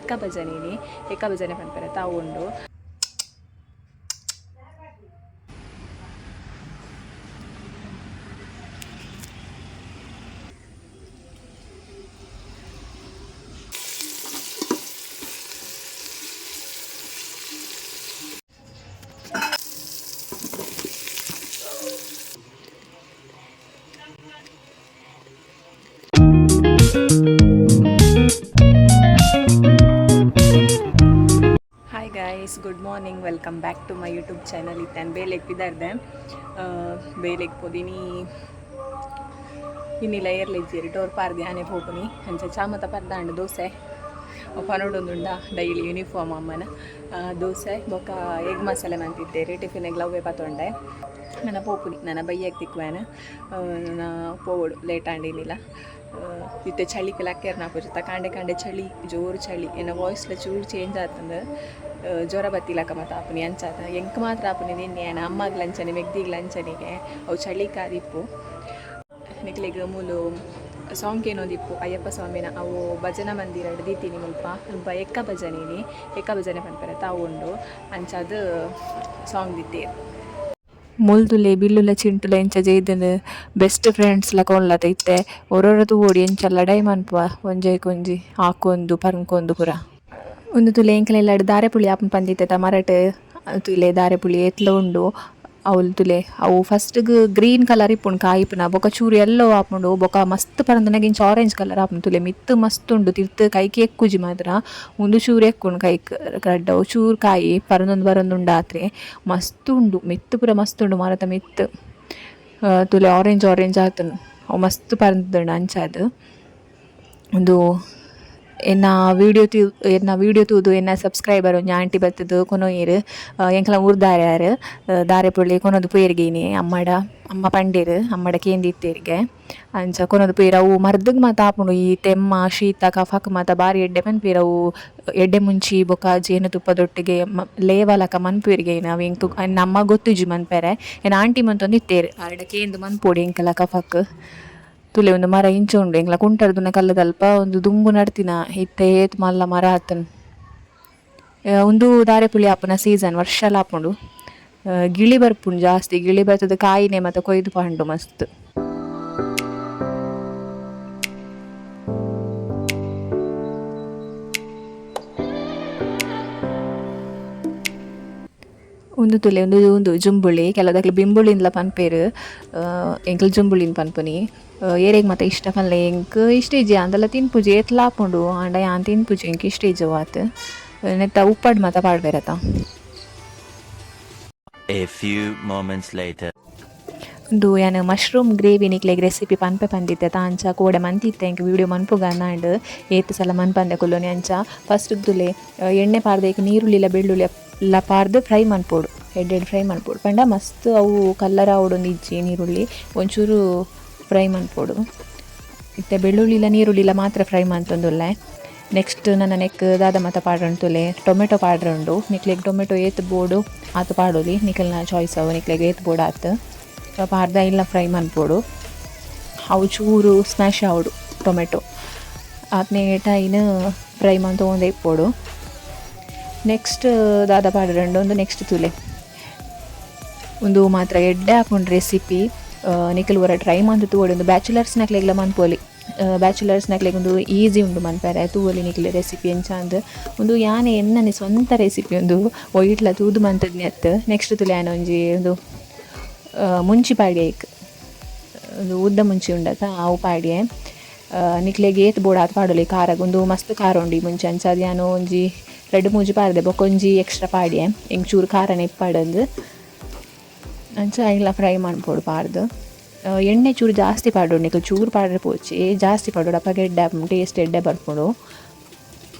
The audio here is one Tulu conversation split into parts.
ಎಕ್ಕ ಭಜನೆ, ಎಕ್ಕ ಭಜನೆ ಪನ್ಪೆರೆ ತಾವು ಉಂಡು. Hi guys, good morning, welcome back to my YouTube channel. ಇತ್ತಾನ್ ಬೇಲೆಗ್ ಪಿದಾರ್ದೆ, ಬೇಲೆಗ್ ಪೋದಿನಿ. ಇನ್ನಿಲ್ಲ ಏರ್ಲೆಜ್ಜೇರಿ ಟೋರ್ ಪಾರ್ದೆ ಆನೆ ಪೋಪುನಿ. ಅಂಚ ಚಾಮತ ಪರ್ದಾಂಡ್ ದೋಸೆ ಪನೊಡೊಂದುಂಡ ಡೈಲಿ ಯೂನಿಫಾರ್ಮ್ ಅಮ್ಮನ. ದೋಸೆ ಬೊಕ್ಕ ಎಗ್ ಮಸಾಲೆ ಮಂತಿತ್ತೇರಿ. ಟಿಫಿನ್ ಲವ್ವೆ ಪತೊಂಡೆ. ನನ್ನ ಪೋಪುನಿ, ನನ್ನ ಬಯ್ಯಗ್ ತಿಕ್ಕುವೇನ. ನಾ ಪೋವೊಡು, ಲೇಟ್ ಆಂಡ್ ಇನ್ನಿಲ್ಲ. ಇತ್ತೆ ಚಳಿಕ್ ಲಕ್ಕೆರ್ನ ಆಪುಜಿ. ಕಾಂಡೆ ಕಾಂಡೆ ಚಳಿ, ಜೋರು ಚಳಿ. ಎನ್ನ ವಾಯ್ಸ್ಲ ಚೂರು ಚೇಂಜ್ ಆತಂದು. ಜ್ವರ ಬತ್ತಿಲಕ ಮಾತ ಆಪುನಿ ಅಂಚಾತ. ಎಂಕ್ ಮಾತ್ರ ಆಪುನಿ ನಿನ್ನೆ ಅಮ್ಮಗ್ ಲಂಚನೆ, ಮೆಗ್ದಿಗ್ ಲಂಚನಿಗೆ. ಅವು ಚಳಿ ಕಾದಿಪ್ಪು. ನಿಕ್ಲೆಗ್ ಮೂಲು ಸಾಂಗ್ ಏನೋದಿಪ್ಪು ಅಯ್ಯಪ್ಪ ಸ್ವಾಮಿನ. ಅವು ಭಜನಾ ಮಂದಿರ ದೀತೀನಿ ಮುಲ್ಪ. ಮುಲ್ಪ ಎಕ್ಕ ಭಜನೆ, ಎಕ್ಕ ಭಜನೆ ಪನ್ಪೆರೆ ತಾವು ಉಂಡು. ಅಂಚಾದ್ ಸಾಂಗ್ ದಿತ್ತೇರು. ಮುಲ್ದುಲೆ ಬಿಲ್ಲುಲ ಚಿಂಟುಲ ಎಂಚ ಜೈದನ್ ಬೆಸ್ಟ್ ಫ್ರೆಂಡ್ಸ್ ಲಕ ಉಲ್ಲತ. ಇತ್ತೆ ಒರೊರ ತೂವೊಡು ಎಂಚ ಲಡಾಯಿ ಮನ್ಪುವ ಒಂಜೈಕೊಂಜಿ ಹಾಕೊಂದು ಪರ್ಂಕೊಂದು ಪೂರ. ಉಂದು ತೂಲೆ, ಎಂಕಲೆಲ್ಲಾಡ್ ದಾರೆ ಪುಳಿ ಆಪುಂಡು ಪಂದಿತ್ತೆ ಮರಟ್. ತೂಲೆ, ದಾರೆ ಪುಳಿ ಏತ್ಲ ಉಂಡು. ಅವುಲು ತೂಲೆ, ಅವು ಫಸ್ಟ್ಗ್ ಗ್ರೀನ್ ಕಲರ್ ಇಪ್ಪುಂಡು ಕಾಯಿ ಇಪ್ಪುನ. ಬೊಕ ಚೂರು ಎಲ್ಲೋ ಆಪುಂಡು. ಬೊಕ ಮಸ್ತ್ ಪರಂದನಗ ಇಂಚ ಆರೆಂಜ್ ಕಲರ್ ಆಪುಂಡು. ತೂಲೆ, ಮಿತ್ತ್ ಮಸ್ತ್ ಉಂಡು, ತಿರ್ತ್ ಕೈಕ್ ಎಕ್ಕುಜಿ ಮಾತ್ರ. ಉಂದು ಚೂರು ಎಕ್ಕುಂಡು ಕೈಕ್ ರಡ್ಡ್. ಅವು ಚೂರು ಕಾಯಿ ಪರಂದೊಂದು ಬರೊಂದುಂಡು ಆತ್ರೆ. ಮಸ್ತ್ ಉಂಡು ಮಿತ್ತ್, ಪೂರ ಮಸ್ತ್ ಉಂಡು ಮರತ ಮಿತ್ತ್. ತೂಲೆ, ಆರೆಂಜ್ ಆರೆಂಜ್ ಆತುಂಡು. ಅವು ಮಸ್ತ್ ಪರಂದ್ಂಡ್ ಅಂಚಾದ್. ಉಂದು ಎನ್ನ ವೀಡಿಯೋ ತೂದು ಎನ್ನ ಸಬ್ಸ್ಕ್ರೈಬರ್ ಒಂಜಿ ಆಂಟಿ ಬತ್ತುದು ಕೊನೊಯೆರ್. ಎಂಕಲ್ನ ಊರ್ದಾರೆ ಆರ್. ದಾರೆ ಪುಳಿ ಕೊನೊದು ಪೋಯೆರ್ಗೆ ಅಮ್ಮಡ. ಅಮ್ಮ ಪಂಡೆರ್, ಅಮ್ಮಡ ಕೇಂದಿತ್ತೆರ್ಗೆ. ಅಂಚ ಕೊನೊದು ಪೋಯೆರ್. ಅವು ಮರ್ದ್ಗ್ ಮಾತ ಆಪುಂಡು. ಈ ತೆಮ್ಮ, ಶೀತ, ಕಫಕ್ ಮಾತ ಬಾರಿ ಎಡ್ಡೆ ಪನ್ಪೆರ್. ಅವು ಎಡ್ಡೆ ಮುಂಚಿ ಬೊಕ ಜೇನುತುಪ್ಪದೊಟ್ಟಿಗೆ ಲೇವಲಕ ಮನ್ಪುವೆರ್ಗೆ. ಅವು ಎಂಕ್ ಎನ್ನ ಅಮ್ಮಗ್ ಗೊತ್ತುಜ್ಜಿ ಮನ್ಪೆರೆ. ಎನ್ನ ಆಂಟಿ ಮಂತೊಂದು ಇತ್ತೆರ್. ಆರ್ಡ ಕೇಂದ್ ಮನ್ಪೊಡು ಎಂಕಲ ಕಫಕ್. ತೂಲೆ, ಉಂದು ಮರ ಇಂಚ ಉಂಡು. ಎಂಕ್ಲ ಕುಂಟರ್ದುನ ಕಲ್ಲುದಲ್ಪ ಉಂದು ದುಂಬು ನಡ್ತಿನ. ಇತ್ತೆ ಏತ್ ಮಲ್ಲ ಮರ ಆತುಂಡು. ಉಂದು ದಾರೆ ಪುಳಿ ಆಪುನ ಸೀಸನ್, ವರ್ಷಲ ಆಪುಂಡು. ಗಿಳಿ ಬರ್ಪುಂಡು ಜಾಸ್ತಿ. ಗಿಳಿ ಬರ್ತದೆ, ಕಾಯಿನೆ ಮಾತ ಕೊಯ್ದು ಪಾಂಡು ಮಸ್ತ್. ಉಂದು ತೂಲೆ, ಉಂದು ಉಂದು ಜುಂಬುಳಿ. ಕೆಲವುದಕ್ಲು ಬಿಂಬುಳಿಂದ್ಲ ಪನ್ಪೆರ್. ಎಂಕುಲು ಜುಂಬುಳಿಂದ್ ಪನ್ಪುನಿ. ಏರೆಗ್ ಮಾತ ಇಷ್ಟ ಪನ್ಲೆ. ಎಂಕ್ ಇಷ್ಟ ಇಜ್ಜಿ, ಆಂಡಲ ತಿನ್ಪುಜಿ. ಏತ್ಲ ಆಪುಂಡು, ಆಂಡ ಯಾನ್ ತಿನ್ಪುಜಿ, ಎಂಕ್ ಇಷ್ಟ ಇಜ್ಜಿ ಆತ್. ನೆತ್ತ ಉಪ್ಪಡ್ ಮಾತ ಪಾಡ್ವೆರತ. A few moments later. ಉಂದು ಯಾನ್ ಮಶ್ರೂಮ್ ಗ್ರೇವಿ ನಿಕ್ಲೆಗ್ ರೆಸಿಪಿ ಪನ್ಪೆ ಪಂದಿತ್ತೆ ತಾ. ಅಂಚ ಕೋಡೆ ಮಂತಿತ್ತೆ. ಎಂಕ್ ವೀಡಿಯೋ ಮನ್ಪುಗ ಅಂದ್ ಏತ್ ಸಲ ಮನ್ಪಂದೆ ಕುಲ್ಲೊನಿ. ಅಂಚ ಫಸ್ಟ್ ತೂಲೆ, ಎಣ್ಣೆ ಪಾಡ್ದ್ ಐಕ್ ನೀರುಳ್ಳಿಲ ಬೆಳ್ಳುಳ್ಳಿ ಲ ಪಾಡ್ದ್ ಫ್ರೈ ಮನ್ಪೊಡು. ಎಡ್ಡೆ ಎಡ್ಡೆ ಫ್ರೈ ಮನ್ಪೊಡು ಪಂಡ ಮಸ್ತ್ ಅವು ಕಲ್ಲರ್ ಆವೊಡೊಂದು ಇಜ್ಜಿ. ನೀರುಳ್ಳಿ ಒಂಚೂರು ಫ್ರೈ ಮನ್ಪೊಡು. ಇತ್ತೆ ಬೆಳ್ಳುಳ್ಳಿಲ ನೀರುಳ್ಳಿಲ ಮಾತ್ರ ಫ್ರೈ ಮಂತೊಂದುಲ್ಲೆ. ನೆಕ್ಸ್ಟ್ ನನ ನೆಕ್ಕ್ ದಾದ ಮಾತ ಪಾಡ್ರೆ ತೂಲೆ. ಟೊಮೆಟೊ ಪಾಡ್ರೆ ಉಂಡು. ನಿಕ್ಲೆಗ್ ಟೊಮೆಟೊ ಏತ್ ಬೋಡು ಆತ್ ಪಾಡೊಲಿ. ನಿಕಲ್ನ ಚಾಯ್ಸ್ ಅವು. ನಿಕ್ಲೆಗ್ ಏತ್ ಬೋಡು ಆತ್ ಪಾಡ್ದ್ ಐನ್ಲ ಫ್ರೈ ಮನ್ಪೊಡು. ಅವು ಚೂರು ಸ್ಮ್ಯಾಶ್ ಆವೊಡು ಟೊಮೆಟೊ. ಆತ್ನೇಟ ಐನ್ ಫ್ರೈ ಮಂತೊಂದೇ ಇಪ್ಪೊಡು. ನೆಕ್ಸ್ಟ್ ದಾದ ಪಾಡ್ರೆ ಉಂಡು ಒಂದು ನೆಕ್ಸ್ಟ್ ತೂಲೆ. ಉಂದು ಮಾತ್ರ ಎಡ್ಡೆ ಆಪುಂಡು ರೆಸಿಪಿ. ನಿಕುಲು ಒರ ಟ್ರೈ ಮಂತ್ ತೂವೊಡು. ಉಂದು ಬ್ಯಾಚುಲರ್ಸ್ ನಕ್ಲೆಗ್ಲ ಮನ್ಪೊಲಿ. ಬ್ಯಾಚುಲರ್ಸ್ ನಕ್ಲೆಗ್ ಉಂದು ಈಸಿ ಉಂಡು ಮನ್ಪೆರೆ. ತೂವೊಲಿ ನಿಕ್ಲೆ ರೆಸಿಪಿ ಎಂಚ ಅಂದ್. ಉಂದು ಯಾನೆ ಎನ್ನನೆ ಸ್ವಂತ ರೆಸಿಪಿ. ಉಂದು ಒಯಿಟ್ಲ ತೂದು ಮಂತುದ್ನಿ ಅತ್ತ್. ನೆಕ್ಸ್ಟ್ ತೂಲೆ, ಯಾನ್ ಒಂಜಿ ಉಂದು ಮುಂಚಿ ಪಾಡ್ಯೆ ಐಕ್. ಉಂದು ಉದ್ದ ಮುಂಚಿ ಉಂಡತ, ಅವು ಪಾಡ್ಯೆ. ನಿಕ್ಲೆಗ್ ಏತ್ ಬೋಡು ಆತ್ ಪಾಡೊಲಿ ಖಾರಗ್. ಉಂದು ಮಸ್ತ್ ಖಾರ ಉಂಡು ಈ ಮುಂಚಿ. ಅಂಚಾದ್ ಯಾನ್ ಒಂಜಿ ರಡ್ಡ್ ಮೂಜಿ ಪಾಡ್ದೆ, ಬೊಕ ಒಂಜಿ ಎಕ್ಸ್ಟ್ರಾ ಪಾಡ್ಯೆ. ಎಂಕ್ ಚೂರು ಖಾರನೆ ಇಪ್ಪಡಂದ್. ಅಂಚ ಐನ್ಲ ಫ್ರೈ ಮನ್ಪೊಡು ಪಾಡ್ದ್. ಎಣ್ಣೆ ಚೂರು ಜಾಸ್ತಿ ಪಾಡೊಡು ನಿಕುಲು. ಚೂರು ಪಾಡ್ರೆ ಪೋಚಿ, ಜಾಸ್ತಿ ಪಾಡೊಡು. ಅಪಗ ಎಡ್ಡೆ ಆಪುಂಡು, ಟೇಸ್ಟ್ ಎಡ್ಡೆ ಬರ್ಪುಂಡು.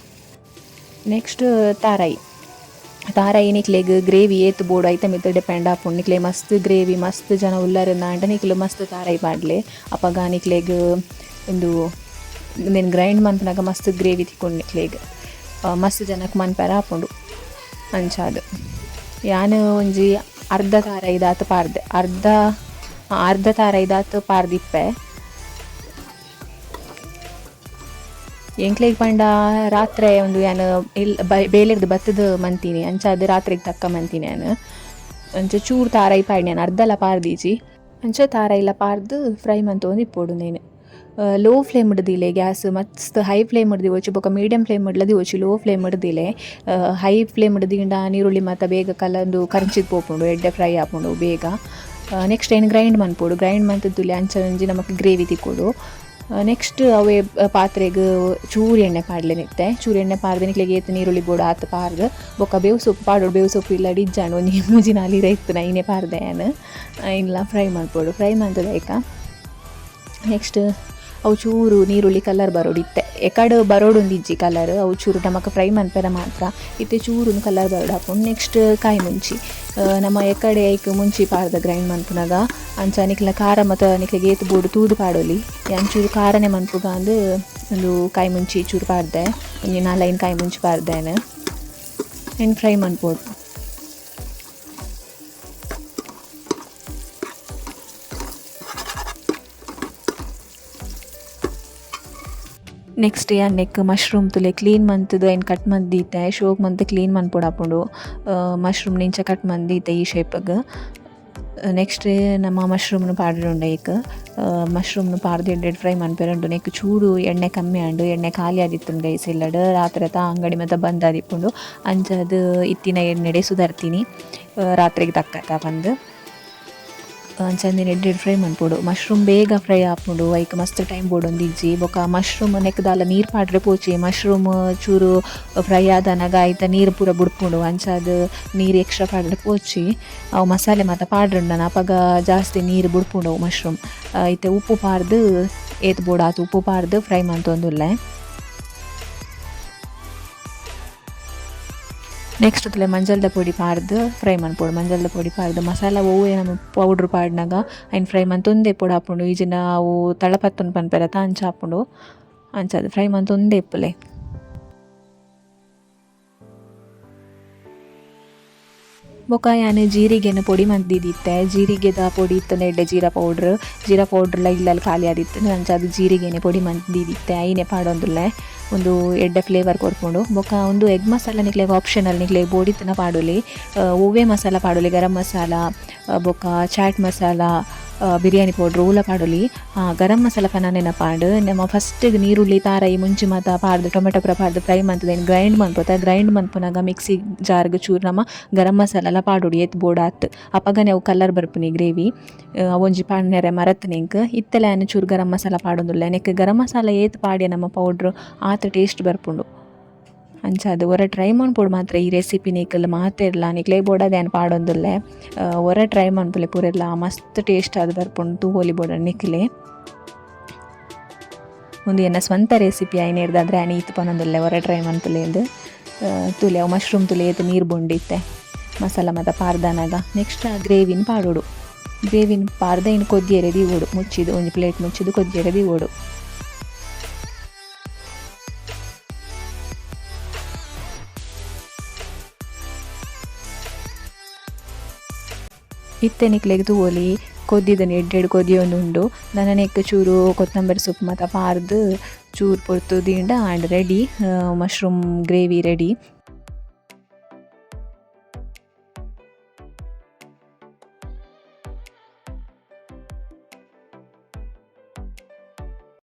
ನೆಕ್ಸ್ಟ್ ತಾರಾಯಿ. ತಾರಾಯಿ ನಿಕ್ಲೆಗ್ ಗ್ರೇವಿ ಏತ್ ಬೋಡು ಐತ ಮಿತ್ತ್ ಡಿಪೆಂಡ್ ಆಪುಂಡು. ನಿಕ್ಲೆ ಮಸ್ತ್ ಗ್ರೇವಿ, ಮಸ್ತ್ ಜನ ಉಲ್ಲರ್ ಆಂಡ ನಿಕ್ಲು ಮಸ್ತ್ ತಾರಾಯಿ ಪಾಡ್ಲೆ. ಅಪಗ ನಿಕ್ಲೆಗ್ ಉಂದು ಉಂದೆನ್ ಗ್ರೈಂಡ್ ಮನ್ಪುನಗ ಮಸ್ತ್ ಗ್ರೇವಿ ತಿಕ್ಕುಂಡು ನಿಕ್ಲೆಗ್. ಮಸ್ತ್ ಜನಕ್ ಮನ್ಪೆರೆ ಆಪುಂಡು ಅಂಚಾದ್. ಯಾನ್ ಒಂಜಿ ಅರ್ಧ ತಾರಾಯಿದಾತ್ ಪಾಡ್ದೆ. ಅರ್ಧ ಅರ್ಧ ತಾರಾಯಿದಾತ್ ಪಾಡ್ದಿಪ್ಪೆ. ಎಂಕ್ಲೆಗ್ ಪಂಡ ರಾತ್ರೆ ಉಂದು ಯಾನ್ ಇಲ್ ಬೇಲೆರ್ದ್ ಬತ್ತುದು ಮಂತೀನಿ ಅಂಚಾದ್ ರಾತ್ರೆಗ್ ತಕ್ಕ ಮಂತೀನಿ ಯಾನ್. ಅಂಚ ಚೂರು ತಾರಾಯಿ ಪಾಡ್ನೆ ಯಾನ್ ಅರ್ಧಲ ಪಾರ್ದೀಜಿ. ಅಂಚ ತಾರಾಯಿಲ ಪಾರ್ದ್ ಫ್ರೈ ಮಂತೊಂದು ಇಪ್ಪೊಡು ಉಂದೆನ್. ಲೋ ಫ್ಲೇಮ್ ದೀಲೆ ಗ್ಯಾಸ್ ಮಸ್ತ್ ಹೈ ಫ್ಲೇಮ್ ದಿವೊಚಿ ಬೊಕ ಮೀಡಿಯಂ ಫ್ಲೇಮ್ ಡ್ಲ ದಿವೊಚಿ ಲೋ ಫ್ಲೇಮ್ ದೀಲೆ. ಹೈ ಫ್ಲೇಮ್ ದೀಂಡ ನೀರುಳ್ಳಿ ಮಾತ ಬೇಗ ಕಲಂದು ಕರ್ಂಚಿದ್ ಪೋಪುಂಡು ಎಡ್ಡೆ ಫ್ರೈ ಆಪುಂಡು ಬೇಗ. ನೆಕ್ಸ್ಟ್ ಐನ್ ಗ್ರೈಂಡ್ ಮನ್ಪೊಡು. ಗ್ರೈಂಡ್ ಮಂತುದುಲೆ ಅಂಚ ಒಂಜಿ ನಮಕ್ ಗ್ರೇವಿ ತಿಕ್ಕೊಡು. ನೆಕ್ಸ್ಟ್ ಅವೇ ಪಾತ್ರೆಗ್ ಚೂರು ಎಣ್ಣೆ ಪಾಡ್ಲೆ ಇತ್ತೆ. ಚೂರು ಎಣ್ಣೆ ಪಾಡ್ದ್ ನಿಕ್ಲೆಗ್ ಏತ್ ನೀರುಳ್ಳಿ ಬೋಡು ಆತ್ ಪಾರ್ದ್ ಬೊಕ ಬೇವು ಸೊಪ್ಪು ಪಾಡೊಡು. ಬೇವು ಸೊಪ್ಪು ಇಲ್ಲಡ್ ಇಜ್ಜಾಂಡ್ ಒಂಜಿ ಮೂಜಿ ನಾಲ್ ಇರೆ ಇತ್ತುಂಡ ಐನೆ ಪಾರ್ದೆ ಯಾನ್. ಐನ್ಲ ಫ್ರೈ ಮನ್ಪೊಡು. ಫ್ರೈ ಮಂತುದು ಐಕ ನೆಕ್ಸ್ಟ್ ಅವು ಚೂರು ನೀರುಳ್ಳಿ ಕಲರ್ ಬರೋಡು ಇತ್ತೆ. ಎಕಡ್ ಬರೋಡುಂದಿಜ್ಜಿ ಕಲರ್ ಅವು ಚೂರು ನಮಕ್ ಫ್ರೈ ಮನ್ಪೆರೆ ಮಾತ್ರ ಇತ್ತೆ ಚೂರು ಕಲರ್ ಬರೋಡು ಆಪುಂಡು. ನೆಕ್ಸ್ಟ್ ಕಾಯಿ ಮುಂಚಿ ನಮ ಎಕಡೆ ಐಕ್ ಮುಂಚಿ ಪಾಡ್ದ ಗ್ರೈಂಡ್ ಮನ್ಪುನಗ ಅಂಚ ನಿಕ್ಲ ಖಾರ ಮತ ನಿಕ್ಲೆಗ್ ಏತ್ ಬೋಡು ತೂದು ಪಾಡೊಲಿ. ಯಾನ್ ಚೂರು ಖಾರನೆ ಮನ್ಪುಗ ಅಂದ್ ಉಂದು ಕಾಯಿ ಮುಂಚಿ ಚೂರು ಪಾಡ್ದೆ ಒಂಜಿ ನಾಲ್ ಐನ್ ಕಾಯಿ ಮುಂಚಿ ಪಾಡ್ದೆ ಯಾನ್. ಐನ್ ಫ್ರೈ ಮನ್ಪೊಡು. ನೆಕ್ಸ್ಟ್ ಯಾನ್ ನೆಕ್ಕ್ ಮಶ್ರೂಮ್ ತುಲೆ ಕ್ಲೀನ್ ಮಂತುದು ಐನ್ ಕಟ್ ಮಂತ್ ದೀತೆ. ಶೋಕ್ ಮಂತ್ ಕ್ಲೀನ್ ಮನ್ಪೊಡಾಪುಂಡು. ಮಶ್ರೂಮ್ ಇಂಚ ಕಟ್ ಮಂತ್ ದೀತೆ ಈ ಶೇಪಗ್. ನೆಕ್ಸ್ಟ್ ನಮ ಮಶ್ರೂಮ್ನು ಪಾಡ್ರೆ ಐಕ್. ಮಶ್ರೂಮ್ನು ಪಾಡ್ದ್ ಎಡ್ಡೆ ಫ್ರೈ ಮನ್ಪೆರೆ ಉಂಡು. ನೆಕ್ಕ್ ಚೂರು ಎಣ್ಣೆ ಕಮ್ಮಿ ಆಂಡ್. ಎಣ್ಣೆ ಖಾಲಿ ಆದಿತ್ತುಂಡು ಗೈಸ್ ಇಲ್ಲಡ್. ರಾತ್ರೆತ ಅಂಗಡಿ ಮಾತ ಬಂದ್ ಆದಿಪ್ಪುಂಡು. ಅಂಚಾದ್ ಇತ್ತಿನ ಎಣ್ಣೆಡೆ ಸುದಾರ್ತೀನಿ ರಾತ್ರೆಗ್ ತಕ್ಕತ ಪಂದ್. ಅಂಚನೆ ಎಡ್ಡೆ ಫ್ರೈ ಮನ್ಪೊಡು. ಮಶ್ರೂಮ್ ಬೇಗ ಫ್ರೈ ಆಪುಂಡು. ಐಕ್ ಮಸ್ತ್ ಟೈಮ್ ಬೋಡೊಂದಿಜ್ಜಿ. ಬೊಕ ಮಶ್ರೂಮ್ ನೆಕ್ಕ್ ದಾಲ ನೀರ್ ಪಾಡ್ರೆ ಪೋಚಿ. ಮಶ್ರೂಮ್ ಚೂರು ಫ್ರೈ ಆದನಗ ಐತ ನೀರ್ ಪೂರ ಬುಡ್ಪುಂಡು. ಅಂಚಾದ್ ನೀರ್ ಎಕ್ಸ್ಟ್ರಾ ಪಾಡ್ರೆ ಪೋಚಿ. ಅವು ಮಸಾಲೆ ಮಾತ ಪಾಡ್ರುಂಡ ಅಪಗ ಜಾಸ್ತಿ ನೀರ್ ಬುಡ್ಪುಂಡು ಮಶ್ರೂಮ್. ಇತ್ತೆ ಉಪ್ಪು ಪಾಡ್ದ್ ಏತ್ ಬೋಡಾತ್ ಉಪ್ಪು ಪಾಡ್ದ್ ಫ್ರೈ ಮಂತೊಂದುಲ್ಲೆ. ನೆಕ್ಸ್ಟ್ ತುಲೆ ಮಂಜಲ್ದ ಪೊಡಿ ಪಾಡ್ದ್ ಫ್ರೈ ಮನ್ಪೊಡು. ಮಂಜಲ್ದ ಪೊಡಿ ಪಾಡ್ದ್ ಮಸಾಲ ಒವ್ವೆ ನಮ ಪೌಡರ್ ಪಾಡ್ನಗ ಐನ್ ಫ್ರೈ ಮಂತೊಂದೇ ಇಪ್ಪೊಡಾಪುಂಡು. ಇಜ್ಜಿಂಡ ಅವು ತಳಪತ್ತುಂಡು ಪನ್ಪೆರತ ಅಂಚ ಆಪುಂಡು. ಅಂಚಾದ್ ಫ್ರೈ ಮಂತೊಂದೇ ಇಪ್ಪುಲೆ. ಬೊಕ ಯಾನ್ ಜೀರಿಗೆನ್ ಪೊಡಿ ಮಂತ್ ದೀದಿತ್ತೆ. ಜೀರಿಗೆದ ಪೊಡಿ ಇತ್ತುಂಡ ಎಡ್ಡೆ ಜೀರಾ ಪೌಡರ್. ಜೀರಾ ಪೌಡರ್ಲ ಇಲ್ಲಲ್ ಖಾಲಿ ಆದಿತ್ತುಂಡು. ಅಂಚಾದ್ ಜೀರಿಗೆನೆ ಪೊಡಿ ಮಂತ್ ದೀದಿತ್ತೆ. ಐನೆ ಪಾಡೊಂದುಲ್ಲೆ. ಉಂದು ಎಡ್ಡೆ ಫ್ಲೇವರ್ ಕೊರ್ಪುಂಡು. ಬೊಕ ಉಂದು ಎಗ್ ಮಸಾಲ ನಿಕ್ಲೆಗ್ ಆಪ್ಷನಲ್. ನಿಕ್ಲೆಗ್ ಬೋಡಿತ್ತುಂಡ ಪಾಡೊಲಿ. ಒವ್ವೆ ಮಸಾಲ ಪಾಡೊಲಿ. ಗರಂ ಮಸಾಲ ಬೊಕ ಚಾಟ್ ಮಸಾಲ ಬಿರಿಯಾನಿ ಪೌಡರ್ ಓಲ ಪಾಡೊಲಿ. ಗರಂ ಮಸಾಲ ಪನ ನೆನಪಾಂಡ್. ನಮ ಫಸ್ಟ್ ನೀರುಳ್ಳಿ ತಾರಾಯಿ ಮುಂಚಿ ಮಾತ ಪಾಡ್ದ್ ಟೊಮೆಟೊ ಪೂರ ಪಾಡ್ದ್ ಫ್ರೈ ಮಂತುದು ಐನ್ ಗ್ರೈಂಡ್ ಮನ್ಪೊತ. ಗ್ರೈಂಡ್ ಮನ್ಪುನಗ ಮಿಕ್ಸಿ ಜಾರ್ಗ್ ಚೂರು ನಮ ಗರಂ ಮಸಾಲಲ ಪಾಡೊಡು ಏತ್ ಬೋಡಾತ್. ಅಪಗನೆ ಅವು ಕಲರ್ ಬರ್ಪುನಿ ಗ್ರೇವಿ. ಅವೊಂಜಿ ಪಾಡ್ನೆರೆ ಮರತ್ನೆ ಎಂಕ್. ಇತ್ತೆಲ ಯಾನ್ ಚೂರು ಗರಂ ಮಸಾಲ ಪಾಡೊಂದುಲ್ಲೆ. ನೆಕ್ಕ್ ಗರಂ ಮಸಾಲ ಏತ್ ಪಾಡ್ಯ ನಮ ಪೌಡರ್ ಆತ್ ಟೇಸ್ಟ್ ಬರ್ಪುಂಡು. ಅಂಚಾದ್ ಒರ ಟ್ರೈ ಮನ್ಪೊಡು ಮಾತ್ರ ಈ ರೆಸಿಪಿ ನಿಕುಲು ಮಾತೆರ್ಲ ನಿಕ್ಲೆಗ್ ಬೋಡಾದ್ ಯಾನ್ ಪಾಡೊಂದುಲ್ಲೆ. ಒರ ಟ್ರೈ ಮನ್ಪುಲೆ ಪೂರೆರ್ಲ ಮಸ್ತ್ ಟೇಸ್ಟ್ ಆದ್ ಬರ್ಪುಂಡು ತೂವೊಲಿ ಬೋಡ ನಿಕ್ಲೆ. ಉಂದು ಎನ್ನ ಸ್ವಂತ ರೆಸಿಪಿ ಆಯಿನೆರ್ದಾದ್ರೆ ಯಾನ್ ಈತ್ ಪನೊಂದುಲ್ಲೆ ಒರ ಟ್ರೈ ಮನ್ಪುಲೆ ಇಂದ್. ತೂಲೆ ಅವು ಮಶ್ರೂಮ್ ತೂಲೆ ಏತ್ ನೀರ್ ಬೊಂಡಿತ್ತೆ ಮಸಾಲ ಮಾತ ಪಾರ್ದನಗ. ನೆಕ್ಸ್ಟ್ ಆ ಗ್ರೇವಿನ್ ಪಾಡೊಡು. ಗ್ರೇವಿನ್ ಪಾರ್ದ್ ಐನ್ ಕೊದ್ದಿಯೆರೆ ದೀವೊಡು. ಮುಚ್ಚಿದ್ ಒಂಜಿ ಪ್ಲೇಟ್ ಮುಚ್ಚಿದ್ ಕೊದ್ದಿಯೆರೆ ದೀವೊಡು. ಇತ್ತೆ ನಿಕ್ಲೆಗ್ ತೂವೊಲಿ ಕೊದ್ದಿದನೆ ಎಡ್ಡೆಡ್ ಕೊದಿಯೊಂದುಂಡು. ನನ ನೆಕ್ಕ್ ಚೂರು ಕೊತ್ತಂಬರಿ ಸೊಪ್ಪು ಮಾತ ಪಾರ್ದ್ ಚೂರು ಪೊರ್ತು ದೀಂಡ and ready. Mushroom gravy ready.